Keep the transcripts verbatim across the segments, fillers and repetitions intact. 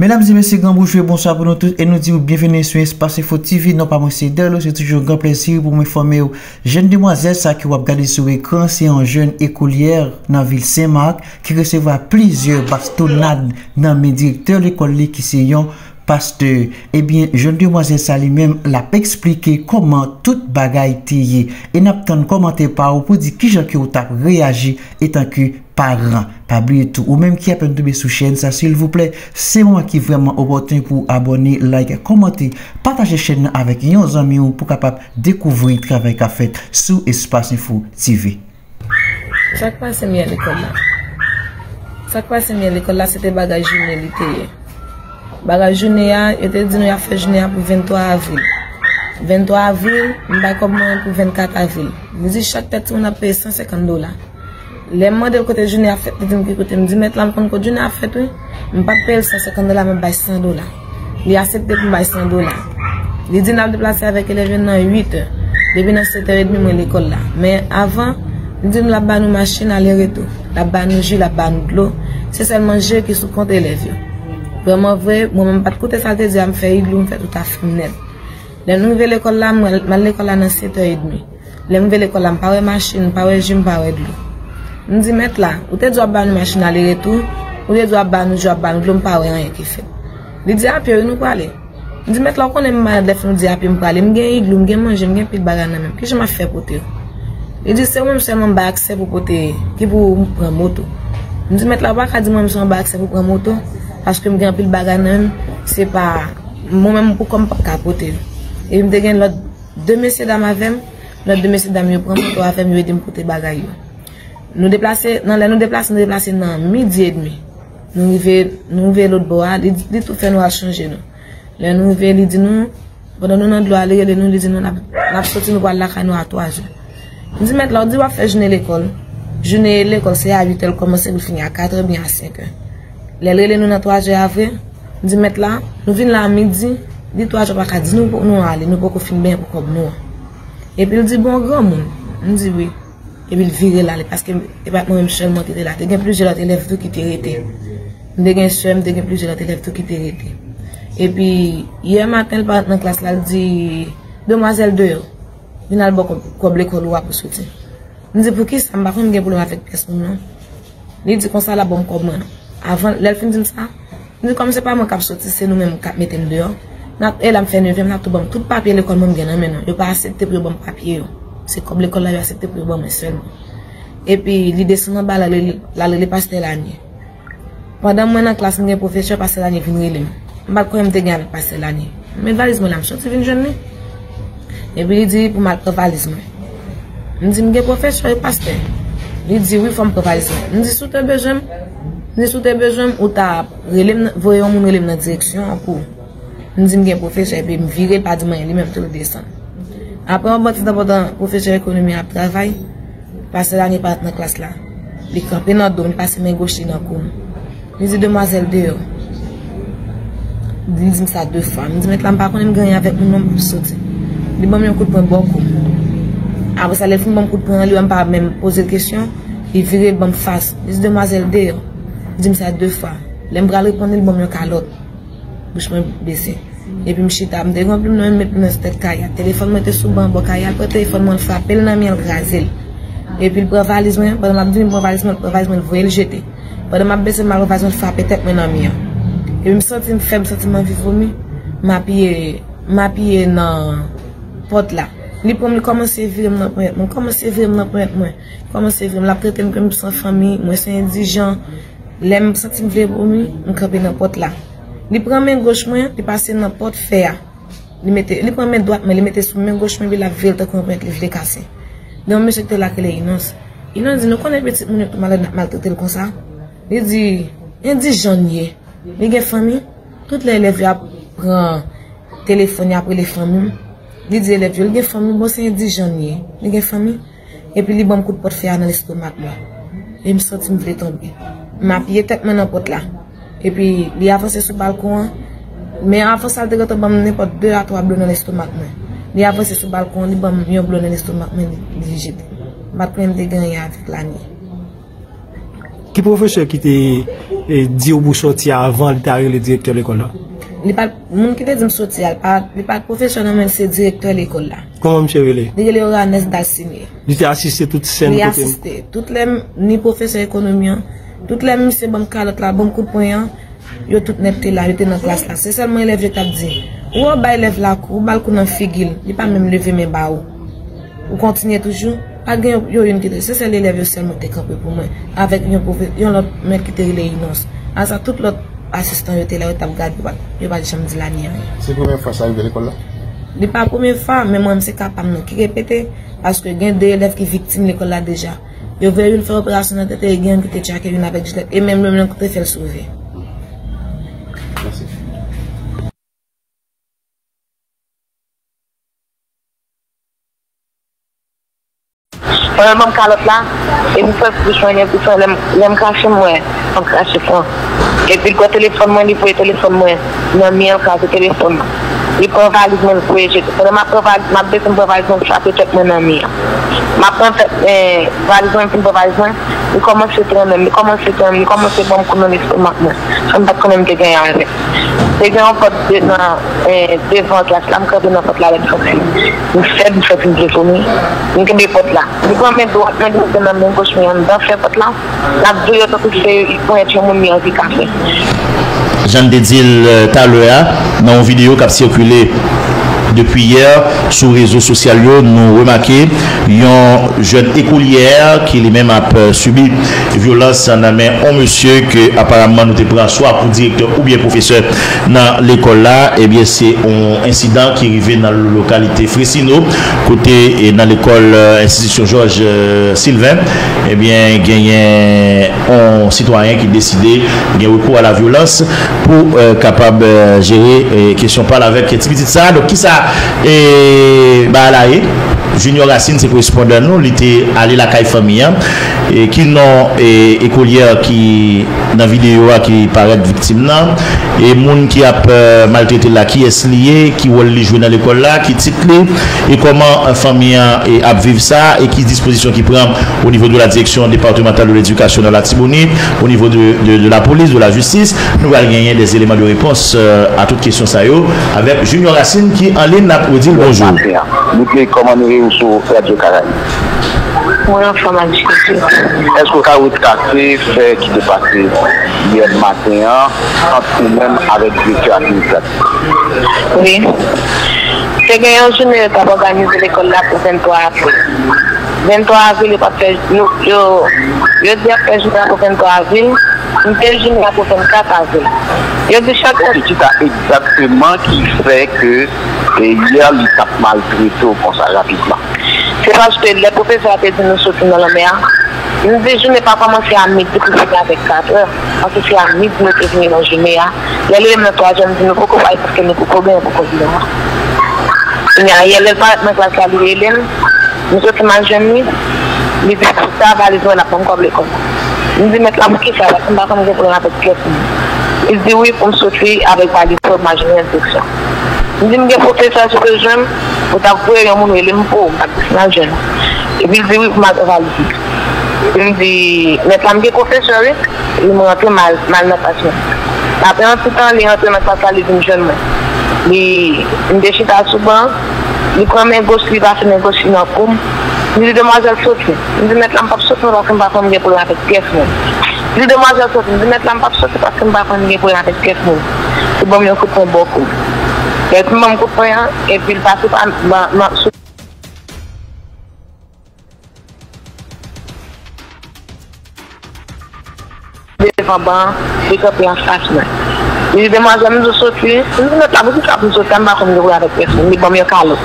Medam e mesye, gran bonjou e bonswa pou nou tout, e nou di w byenveni sou Espace Info T V. Non pa mwen se Derlo, se toujou yon gran plezi pou mwen enfòme w. Jèn demwazèl sa ke w ap gade sou ekran, se yon jèn ekolyè nan vil Sen Mak ki resevwa plizyè bastonad nan men direktè lekòl li ki se yon pastè. Ebyen, jèn demwazèl sa li menm, l ap eksplike kòman tout bagay te ye. E n ap tann kòmantè pa w pou di kijan ke w t ap reyaji etanke paran. Pa bliye tou, ou menm ki apèn tonbe sou chèn sa, silvouplè, se moman ki vrèman opòtèn pou w abòne, like, kòmante, pataje chèn nan avèk yon zanmi w pou kapab dekouvri travay k ap fèt sou Espace Info T V. Sa k pase m yè lekòl la? Sa k pase m yè lekòl la, se te bagay jounen li te ye. Bagay jounen an, yo te di nou y ap fè jounen an pou venntwa avril. Venntwa avril, m bay kòb mwen pou vennkat avril. Li di chak tèt timoun ap peye san senkant dola. Lè m mande l kote jounen ap fèt, li di m ki kote. M di, mèt la, m konn kot jounen ap fèt, wi. M p ap peye l san senkant dola, m ap bay san dola. Li aksepte pou m bay san dola. Li di n ap deplase avèk elèv yo nan uit è. Depi nan sèt è edmi, mwen lekòl la. Men avan, li di nou l ap ba nou machin ale retou. L ap ba nou ji, l ap ba nou dlo. Se sèl manje ki sou kont elèv yo. Vrèman vre, mwen menm m pa t koute sa l te di a, m fè iglou, m fè tout afè m nèt. Lè nou rive lekòl la, m al lekòl la nan sèt è edmi. Lè m rive lekòl la, m pa wè machin, m pa wè ji, m pa wè dlo. M di, mèt la, ou te di w ap ba nou machin ale retou, ou te di w ap ba nou ji, w ap ba nou dlo, m pa wè anyen ki fèt. Li di, a pye wi nou prale. M di, mèt la, ou konnen m malad, lè fè nou di a pye m prale, m gen iglou, m gen manje, m gen pil bagay nan men m. Kijan m ap fè pote yo? Li di, se ou menm sèlman m bay aksè pou pote, ki pou pran moto. M di, mèt la, ou pa ka di mwen menm sèlman bay aksè pou pran moto, paske m gen anpil bagay nan men m, se pa, mwen menm pou kò m p ap ka pote yo. Epi m te gen lòt de mesye dam avè m, lòt de mesye dam yo pran moto avè m, yo ede m pote bagay yo. Nou deplase, nan lè nou deplase, nou deplase nan midi edmi. Nou rive, nou rive lòt bò a, li, li tou fè nou al chanje nou. Lè nou rive, li di nou, pandan nou nan dlo a, li rele nou, li di nou, n ap, n ap soti, nou pral lakay nou a twa zè. M di, mèt la, ou di w ap fè jounen lekòl. Jounen lekòl, se a uit è l kòmanse pou l fini a kat è oubyen a senk è. Lè l rele nou nan twa zè a vre, m di, mèt la, nou vin la a midi, li twa zè pa ka di nou pou nou ale, nou poko fin benyen pou kòb nou an. Epi l di, bon, granmoun. M di, wi. Epi l vire l ale, paske e pa t mwen menm sèlman ki te la. Te gen plizyè lòt elèv tou ki te rete. M te gen sè m, te gen plizyè lòt elèv tou ki te rete. Epi, yè maten, l parèt nan klas la, l di, demwazèl deyò, vin al ba w kòb, kòb lekòl ou a pou soti. M di, poukisa? M pa konn gen pwoblèm avèk pyès moun, non. Li di konsa, l ap ban m kòb mwen. Avan, lè l fin di m sa, m di, kòm se pa mwen k ap soti, se nou menm k ap mete m deyò. N ap, e la m fè nevyèm, n ap tou ban m tout papye lekòl mwen m gen nan men nou. Yo pa aksepte pou yo ban m papye yo. Se kòb lekòl la yo aksepte pou yo ban mwen sèlman. Epi, li desann anba, l al rele, l al rele pastè Lanie. Pandan mwen nan klas, m gen pwofesè, pastè Lanie vin rele m. M pa t konnen m te gen avèk pastè Lanie. M met valiz mwen la, m soti vin jwenn li. Epi li di pou m al pran valiz mwen. M di, m gen pwofesè e pastè. Li di, wi, fò m pran valiz mwen. M di, si w te bezwen m, m di, si w te bezwen m, ou ta rele m, voye yon moun rele m nan direksyon an pou ou. M di, m gen pwofesè, epi m vire, l pa di m anyen, li menm tou l desann. Apre yon bon ti tan pandan pwofesè ekonomi an ap travay, pastè Lanie parèt nan klas la. Li kanpe nan do m, li pase men goch li nan kou m. Li di, demwazèl deyò. Li di m sa de fwa. M di, mèt la, m pa konnen m gen anyen avèk moun non, m p ap soti. Li ban m yon kout pwen bò kou m. Apre sa, lè l fin ban m kout pwen an, li wè m pa menm poze l kesyon, li vire, li ban m fas. Li di, demwazèl deyò. Li di m sa de fwa. Lè m pral reponn li, li ban m yon kalòt. Bouch mwen bese. Epi m chita, m te gen yon plim nan men m, met plim nan sou tèt kayal. Telefòn mwen te sou ban bò kayal, pran telefòn mwen, l frape l nan mi an, l kraze l. Epi l pran valiz mwen, pandan m ap vini, l pran valiz mwen, l pran valiz mwen, l voye l jete. Pandan m ap bese, m al pran valiz mwen, l frape tèt mwen nan mi an. Epi m santi m fèb, m santi m anvi vomi. M apiye, m apiye nan pòt la. Li pran m, li kòmanse vire m nan ponyèt mwen, kòmanse vire m nan ponyèt mwen, kòmanse vire m, l ap trete m kòm san fanmi, mwen se endijan. Lè m santi m vle vomi, m kanpe nan pòt la. Li pran men goch mwen, li pase nan pòt fè a. Li mete, li pran men dwat mwen, li mete sou men goch mwen, epi l ap vire l tankou yon ponyèt li vle kase. Gen yon mesye ki te la ki rele Inons. Inons di, nou konnen pitit moun yo tou malad, n ap maltrete l konsa? Li di, endijan l ye. Li gen fanmi. Tout lè elèv yo ap pran telefòn, y ap rele fanmi m. Li di elèv yo, li gen fanmi, bon, se endijan l ye. Li gen fanmi. Epi li ban m kout pòt fè a nan lestomak mwen. E m santi m vle tonbe. M apiye tèt mwen nan pòt la. Epi li avanse sou balkon an. Men avan sa, l te gentan ban m nenpòt de a twa blo nan lestomak mwen. Li avanse sou balkon an, li ban m yon blo nan lestomak mwen, li, li jete. M pa t konnen m te gen anyen avèk Lanie. Ki pwofesè ki te e, di w pou sòti avan li ta rele direktè lekòl la? Li pa t, moun ki te di m sòti a, li pa, li pa t pwofesè non, men se direktè lekòl la. Kòman misye rele? Li rele Oranes Dacinie. Li te asiste tout sèn kote? Li asiste. Tout lè m, ni pwofesè ekonomi an, tout lè misye ban m kalòt la, ban m kout pwen an, yo tout nèt te la, yo te nan klas la. Se sèlman elèv yo t ap di, ou bay elèv la kou, ou ba l kou nan figi l, li pa menm leve men ba ou. Ou kontinye toujou, pa t gen yo, yo youn ki te, se sèl elèv yo sèlman ki te kanpe pou mwen, avèk yon pwofè-, yon lòt mèt ki te rele Inons. Apre sa, tout lòt asistan yo te la, yo t ap gade, yo pa t, yo pa t janm di Lani anyen. Se premye fwa sa rive lekòl la? Li pa premye fwa, men mwen, se ka pa m nan ki repete, paske gen de elèv ki viktim lekòl la deja. Yo voye youn fè operasyon nan tèt, e gen youn ki te tchake youn avèk jilèt, e menm yo menm ki te fè l sove. Mèsi. Pandan l ban m kalòt la, epi m fè bouch mwen, epi fè lè m, lè m krache, m wè, m krache san. Epi l pran telefòn mwen, li voye telefòn mwen nan mi an, l kraze telefòn mwen. Li pran valiz mwen, l voye jete. Pandan m ap pran valiz, m ap desann pran valiz mwen, l frape tèt mwen nan mi an. M ap pran tèt, eh, valiz mwen, m fin pran valiz mwen, li kòmanse trennen m, li kòmanse trennen m, li kòmanse ban m kou nan lestomak mwen, san m pa t konnen m te genyen avè l. Te gen yon pòt de-, nan, eh, devan klas la, m kanpe nan pòt la, lè m santi m fèb, m santi m vle vomi. M kenbe pòt la. Li pran men dwat mwen, li mete nan men goch mwen anndan fè pòt la. L ap di yo tankou se ponyèt yon moun li anvi kafe. Jan n te di l, eh, talè a, nan yon videyo k ap sikile depi yè sou rezo sosyal yo, nou remake yon jèn ekolyè ki li menm ap, eh, sibi vyolans nan men yon mesye ke aparamman nou te pran swa pou direktè oubyen pwofesè nan lekòl la. Ebyen, se yon ensidan ki rive nan lokalite Fresino, kote, eh, nan lekòl, eh, enstitisyon Jòj, eh, Silven, ebyen, genyen yon sitwayen ki deside gen rekou a la vyolans pou, eh, kapab, eh, jere, eh, kesyon pa l avèk ti pitit sa a. Donk, kisa, eh, bagay la ye? Junior Racine se korespondan nou, li te ale lakay fanmi an. E ki non, eh, ekolyè ki nan videyo a ki parèt viktim nan? E moun ki ap, eh, maltrete l la, kiyès li ye? Ki wòl li jwe nan lekòl la? Ki tit li? E kòman, eh, fanmi an, eh, ap viv sa? E ki dispozisyon ki pran o nivo de la Direction Départementale de l'Éducation nan Latibonit, o nivo de, de, de la polis, de la jistis? Nou pral genyen des éléments de réponse, eh, a tout kesyon sa yo avèk Junior Racine ki an liy, n ap redi l bonjou. Maten an. Nou te kòman nou reyini sou Radyo Karayib. Mwen anfòm ak Jezi. Èske w ka retrase fè ki te pase yè maten an ant ou menm avèk direktè administratif? Wi. Te gen yon jounen yo t ap òganize lekòl la pou venntwa avril. Venntwa avril, yo p ap fè, yo, yo, yo di y ap fè jounen an pou venntwa avril. M te jounen an pou vennkat avril. Yo di chak... Ok, kisa egzakteman ki fè ke, e, yè li t ap maltrete w konsa rapidman? Se paske lè pwofesè a te di nou soti nan lanmè a, m di jounen pa kòmanse a midi pou fini avèk katrè, paske se a midi nou te vini nan jounen a. Lè l rele m nan twazyè, m di nou poko pare paske nou poko genyen pou kòb nou an. Kounye a, yè lè l parèt nan klas la, li rele m, m soti m al jwenn li, li di, "Sa valiz mwen, n ap ban m kòb lekòl." M di, "Mèt la, poukisa?" Paske m pa konn gen pwoblèm avèk pyès moun. Li di, "Wi, pou m soti avèk valiz mwen, m al jwenn direksyon." M di, "M gen pwofesè sou bezwen m, ou t ap voye yon moun rele m pou ou, m pa t deside al jwenn ou." Epi l di, "Wi, pou m al pran valiz mwen." Epi m di, "Mèt la, m gen pwofesè, wi." Epi m rantre, m al, m al nan klas mwen. Apre yon ti tan, li rantre nan klas la, li vin jwenn mwen. Li, m te chita sou ban, li pran men goch li, pase men goch li nan kou m. Li di, "Demwazèl, soti." M di, "Mèt la, m p ap soti non, paske m pa konn gen pwoblèm avèk pyès moun." Li di, "Demwazèl, soti." M di, "Mèt la, m p ap soti paske m pa konn gen pwoblèm avèk pyès moun." Li ban m yon kout pwen bò kou m. Lè l fin ban m kout pwen an, epi l pase pa, nan, nan, sou devan ban an, li kanpe anfas mwen. Li di, "Demwazèl, m di w soti." M di, "Mèt la, poukisa pou m soti a? M pa konn gen pwoblèm avèk pyès moun." Li ban m yon kalòt.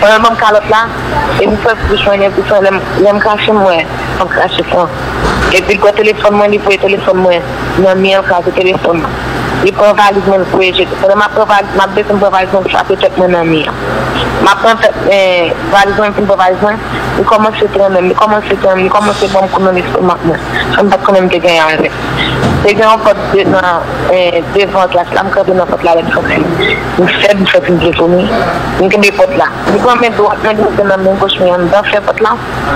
Pandan l ban m kalòt la, epi m fè bouch mwen, epi fè lè m, lè m krache, m wè m krache san. Epi l pran telefòn mwen, li voye telefòn mwen nan mi an, l kraze telefòn mwen. Li pran valiz mwen, l voye jete. Pandan m ap pran valiz, m ap desann pran valiz mwen, l frape tèt mwen nan mi an. M ap pran tèt, eh, valiz mwen, m fin pran valiz mwen, li kòmanse trennen m, li kòmanse trennen m, li kòmanse ban m kou nan lestomak mwen, san m pa t konnen m te genyen avè l. Te gen yon pòt de, nan, eh, devan klas la, m kanpe nan pòt la, lè m santi m fèb, m santi m vle vomi. M kenbe pòt la. Li pran men dwat mwen, li mete nan men goch mwen anndan fè pòt la.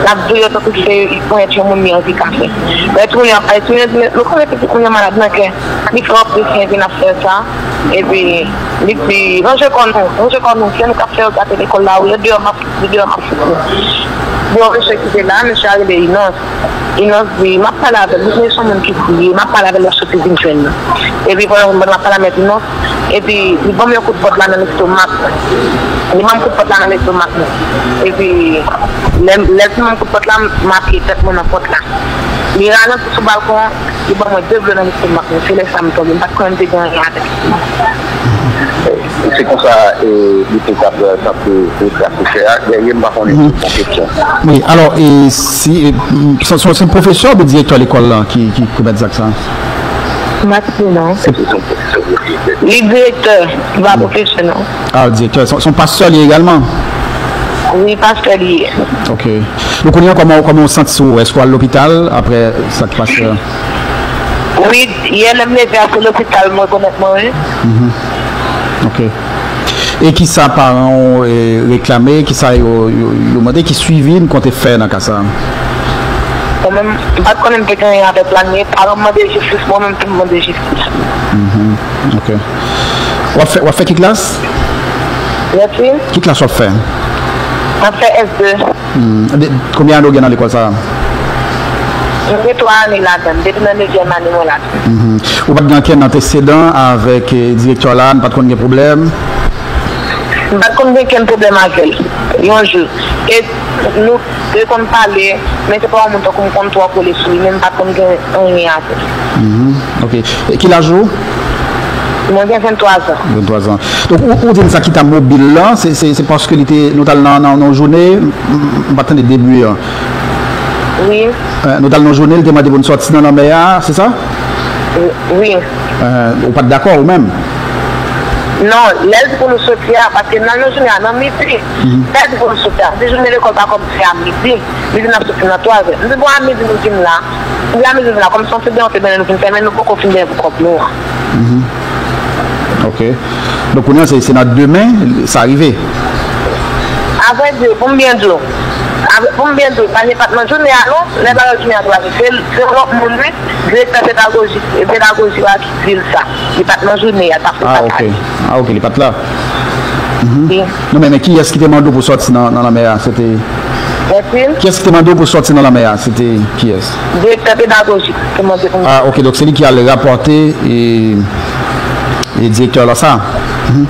L ap vire tankou se ponyèt yon moun li anvi kase. Lè tounen, ap tounen, di, "Nou konnen pitit moun nan malad nan kè." Li fè yon presyon, epi n ap fè sa. Epi, li di, "Ranje kò nou, ranje kò nou. Se nou k ap fè yo gate lekòl la, wi. Deyò, m ap fout nou, deyò, m ap fout nou." Gen yon mesye ki te la, mesye a rele Inòs. Inòs di, "M ap pale avè l, li se yon moun ki kriye, m ap pale avè l, l ap soti vin jwenn nou." Epi, pandan, pandan m ap pale avè Inòs, epi, li ban m yon kout pòt la nan lestomak mwen. Li ban m kout pòt la nan lestomak mwen. Epi, lè, lè l fin ban m kout pòt la, m apiye tèt mwen nan pòt la. Li ralanti sou balkon an, li ban mwen de blo nan lestomak mwen. Se lè sa a m tonbe. M pa t konnen m te gen anyen avè l. Se konsa, e, li te t ap, t ap, e, e, t ap fè a. Dèyè, m pa konnen si se yon kesyon. Wi, alò, e, si, e, m, se, se, se pwofesè oubyen direktè lekòl la ki, ki komèt zak sa? M pa t konnen, non. Se, se yon pwofesè oubyen direktè? Li direktè, li pa pwofesè, non. Ah, direktè. Se, se yon pastè li ye egalman? Wi, pastè li ye. Ok. Donk, kounye a, kòman, kòman w santi w? Èske w al lopital apre sa k pase a? Wi, yè lè m leve a, se lopital m rekonèt mwen, wi. Mhm. Ok. E kisa paran w, e, reklame, kisa yo, yo, yo mande, ki swivi n konte fè nan ka sa a? Mwen menm, m pa t konnen m te gen anyen avèk la, men paran m mande jistis, mwen menm tou m mande jistis. Mhm. Ok. W ap fè, w ap fè ki klas? Mèsi. Ki klas w ap fè? M ap fè S de. Hmm, de, konbyen ane w gen nan lekòl sa a? Mwen gen twa ane ladan l, depi nan nevyèm ane mwen ladan l. Mhm. Ou pa t gen okenn antesedan avèk, eh, direktè la, nou pa t konn gen pwoblèm? M pa t konn gen okenn pwoblèm avè l, yon jou. E nou te konn pale, men se pa yon moun tankou m konn twò kole sou li, men m pa t konn gen anyen avè l. Mhm. Ok. E ki laj ou? Mwen gen venntwa zan. Venntwa zan. Donk, ou, ou di m sa ki ta mobil la, se, se, se paske li te, nou t al nan, nan, nan jounen, m, m pa t tande debi an. Wi. Eh, nou t al nan jounen, li te mande pou n sòti nan lanmè a, se sa? Wi. Eh, ou pa t dakò ou menm? Non, lè l di pou nou soti a, paske n al nan jounen a, nan midi, mhm, lè l di pou nou soti a, m di jounen lekòl pa kòmanse a midi, li di n ap soti nan twa zè. M di bon, a midi nou vin la. M di a midi nou vin la, kòm se yon sèt de nou te benyen, nou vin fèmen, nou poko fin benyen pou kòb nou an. Mhm. Ok. Donk, kounye a, se, se nan demen, sa rive? Avrèdi, pou m byen di w, avè-, pou m byen di w, pa, li pa t nan jounen a, non. Lè pa nan jounen a, tou a, se, se yon lòt moun, wi. Direktè pedagojik, pedagoji a ki di l sa. Li pa t nan jounen a, l pa fè sa. Ah, ok. Ah, ok, li pa t la. Mhm. Wi. Non, men, men kiyès ki te mande w pou sòti nan, nan lanmè a? Se te Mèsi. Kiyès ki te mande w pou sòti nan lanmè a? Se te kiyès? Direktè pedagojik te mande pou m. Ah, ok, donk se li ki al rapòte, e, e direktè la sa? Mhm.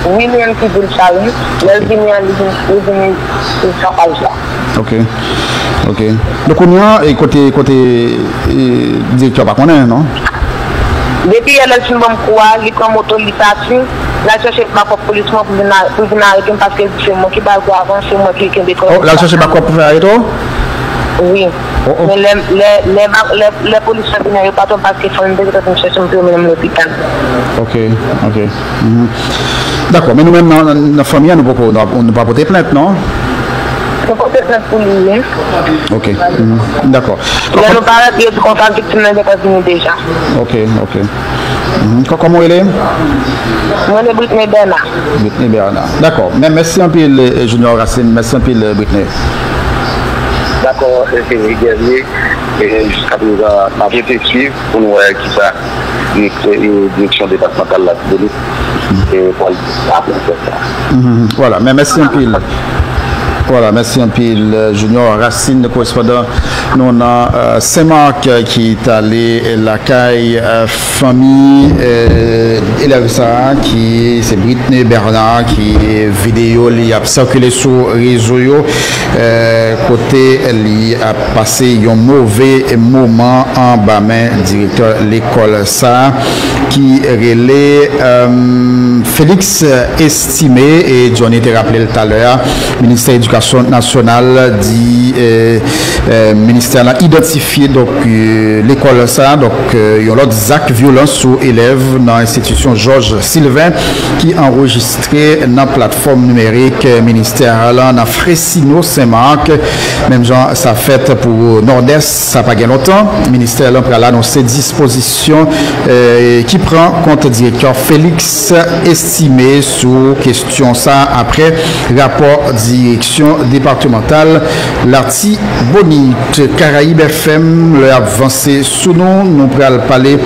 Wi, li menm ki di l sa, wi. Lè l vini an, li vin, li vin sou chofaj la. Ok, ok. Donk, kounye a, e kote, kote, e, direktè pa konnen, non? Depi yè lè l fin ban m kou a, li pran moto l, li pati. L al chèche bakòp polis mwen pou vin a-, pou vin arete m paske l di se mwen ki ba l kou avan, se mwen ki kenbe kò l. Oh, l al chèche bakòp pou fè arete w? Wi. Oh, oh. Men lè, lè, lè ba-, lè, lè polis yo vini, yo pa twò paske fanmi m te gentan fin chèche m pou yo mennen m lopital. Ok, ok. Mhm. Dakò, men nou menm nan, nan, nan fanmi an, nou poko, nou, nou pa pote plent, non? Nou pote plent pou li, wi. Ok. Mhm. Dakò. Lè nou parèt, yo di konsa viktim nan gentan vini deja. Ok, ok. Mhm. Kò-, kòman w rele? Mwen rele Britney Bernard. Britney Bernard. Dakò. Men mèsi anpil, eh, Junior Racine. Mèsi anpil, eh, Britney. Dakò, eh, eh, Guerrier. E jiskaprezan, n ap rete swiv pou n wè kisa direktè, e, direksyon depatmantal Latibonit, e, pral aprann fè sa. Mhm. Vwala, men mèsi anpil. Vwala, mèsi anpil, eh, Junior Racine, korespondan nou nan, eh, Senmak, eh, ki t ale, eh, lakay, eh, fanmi, eh, elèv sa a, ki se Britney Bernard, ki videyo li ap sikile sou rezo yo, eh, kote li ap pase yon move moman anba men direktè lekòl sa a ki rele, eh, Félix Estimé. E Johnny te raple l talè a, Ministè Edikasyon nasyonal di eh, eh, ministè la idantifye donk eh, lekòl sa donk eh, yon lòt zak vyolans sou elèv nan enstitisyon Georges Sylvain ki anrejistre nan platfòm nimerik eh, ministè la nan Fresino Senmak. Menm jan sa fèt pou Nòdès, sa pa gen lontan ministè la pral anonse dispozisyon eh, ki pran kont direktè Félix Estimé sou kesyon sa apre rapò direksyon depatmantal Latibonit. Karayib F M, lè ap vanse sou nou, nou pral pale